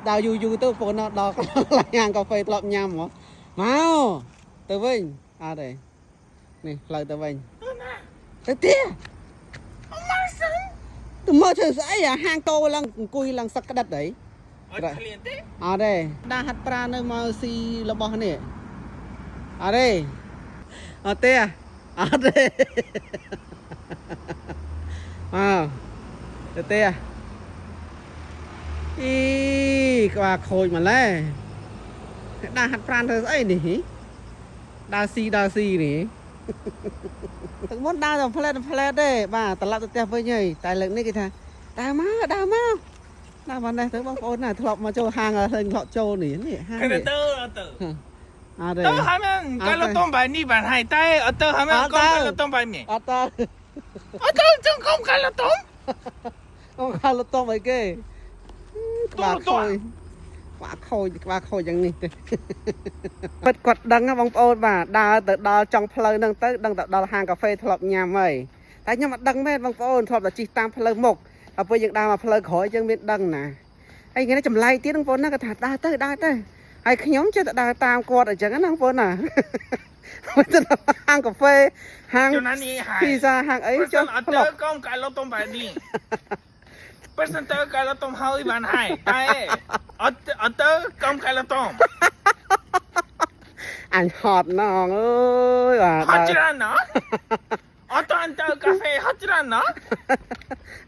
ដើរយូរយូរទៅបងប្អូនដល់កន្លែងហាងកាហ្វេធ្លាប់ញ៉ាំហ៎មកទៅវិញអត់ទេនេះផ្លូវទៅវិញទៅទៀត មកសិន ទៅមើលធ្វើស្អីអាហាងតោឡើងអង្គុយឡើងសឹកក្តិតអី អត់ឃ្លានទេ អត់ទេដើរហាត់ប្រានៅមកស៊ីរបស់នេះអត់ទេអត់ទេអត់ទេអើទៅទេអីក្បាលខូចម្ល៉េះដើរហាត់ប្រានធ្វើស្អីនេះហីដើរស៊ីដើរស៊ីនេះ ទឹកមុនដើរតែផ្លែតផ្លែតទេបាទត្រឡប់ទៅផ្ទះវិញហើយតែលើកនេះគេថាដើរមកដើរមកដើរមកនេះទៅបងប្អូនណាធ្លាប់មកចូលហាងឃើញធ្លាប់ចូលនេះនេះហាងនេះ គេទៅអត់ទៅ អត់ទេ ទៅហើយមែនកាលតុំបាយនេះបានហើយតែអត់ទៅហើយមែនកុំកាលតុំបាយនេះ អត់តើ អត់ទៅចង់កុំកាលតុំ អូខាលតុំអីគេក្បាលខូចក្បាលខូចក្បាលខូចយ៉ាងនេះទេពិតគាត់ដឹងណាបងប្អូនបាទដើរទៅដល់ចុងផ្លូវហ្នឹងទៅដឹងទៅដល់ហាងកាហ្វេធ្លាប់ញ៉ាំហើយតែខ្ញុំអត់ដឹងមែនបងប្អូនធ្លាប់តែជិះតាមផ្លូវមុខដល់ពេលយើងដើរមកផ្លូវក្រោយយើងមានដឹងណាហើយគេនេះចម្លែកទៀតបងប្អូនណាគាត់ថាដើរទៅដើរទៅហើយខ្ញុំចេះតែដើរតាមគាត់អញ្ចឹងណាបងប្អូនណាទៅដល់ហាងកាហ្វេហាង ចំណាននេះហើយ ភីសាហាងអីចុះ អត់ ផ្លុក ទៅកុំកាលតុំបាយនេះបើសិនទៅកាលតុំហើយបានហើយតែអត់អត់ទៅកុំកាលតុំ អញហត់ណងអើយបាទ ហត់ច្រើនណោះអត់ទៅទៅកាហ្វេហត់ច្រើនណោះ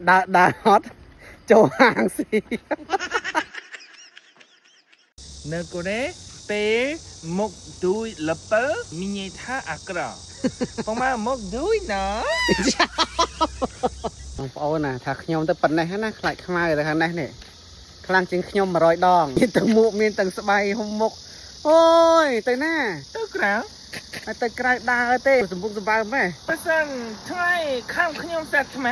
ដើរដើរហត់ចូលហាងស៊ី នៅកូរ៉េពេលមុខដូចលពើមានន័យថាអាក្រក់បងមកមុខដូចណោះ បងប្អូនណាថាខ្ញុំទៅប៉ុណ្ណេះណាខ្លាចខ្មៅទៅខាងនេះនេះខ្លាំងជាងខ្ញុំ100ដងមានទាំងមួកមានទាំងស្បៃហុំមុខអូយទៅណា ទៅក្រៅ ហើយទៅក្រៅដើរទេសម្ពុកសម្បើមហ៎ បើសិនថ្ងៃខាំខ្ញុំសាត់ថ្ម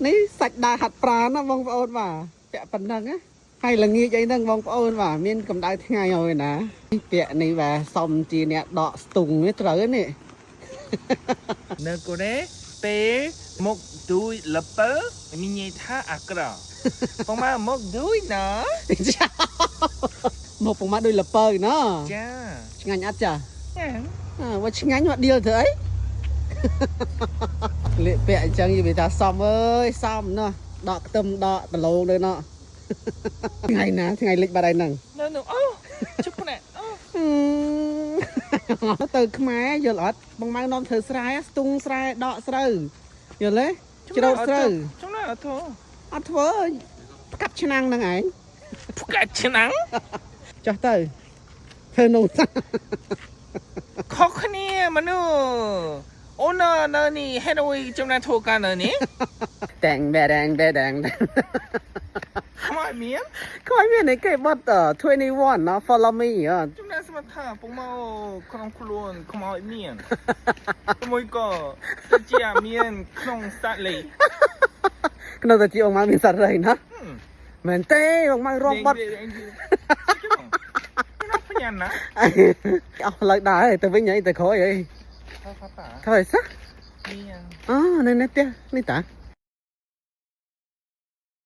នេះសាច់ដើរហាត់ប្រាណណាបងប្អូនបាទពាក់ប៉ុណ្ណឹងណាហើយល្ងាចអីហ្នឹងបងប្អូនបាទមានកម្ដៅថ្ងៃហើយណាពាក់នេះបាទសំជាអ្នកដកស្ទង់នេះត្រូវនេះ នៅកូរ៉េពេលមុខដូចលពើមានន័យថាអាក្រក់បងមកមុខដូចណោះ មកពុកម៉ាដូចលពៅណោះ ចា ឆ្ងាញ់អត់ចា ញ៉ាំ អើបើឆ្ងាញ់មកដៀលធ្វើអី លាកពាក់អញ្ចឹងយីវាថាសំអើយសំណោះដកខ្ទឹមដកដលងទៅណោះ ថ្ងៃណាថ្ងៃលិចបាត់ហើយហ្នឹង នៅនៅអូជប់ណែអូ អឺទៅខ្មែរយល់អត់បងម៉ៅនាំធ្វើស្រែស្ទង់ស្រែដកស្រូវយល់ទេច្រូតស្រូវ ចំណាយអត់ធ អត់ធ្វើផ្កាប់ឆ្នាំងហ្នឹងឯង ផ្កាច់ឆ្នាំង ចុះទៅធ្វើនំសា ខុសគ្នាមនុស្សអូននៅនេះហេតុអ្វីចំណាយធ្វើការនៅនេះ តាំងបែដាងបែដាង ខ្មោចមាន ខ្មោចមានអីគេបត់21ណោះ follow me អត់ ចំណាយស្មាត់ថាពុកមកក្នុងខ្លួនខ្មោចមានមួយក៏ទៅជាមានក្នុងសាក់លេ ក្នុងតាជាបងម៉ៅមានសត្វរៃណាមែនទេបងម៉ៅរំបត់ ណាបញ្ញាណា អស់ផ្លូវដើរហើយទៅវិញហើយទៅក្រោយហើយ ថាថាតា ធ្វើអីសោះ មាន អូនៅនេះផ្ទះនេះតា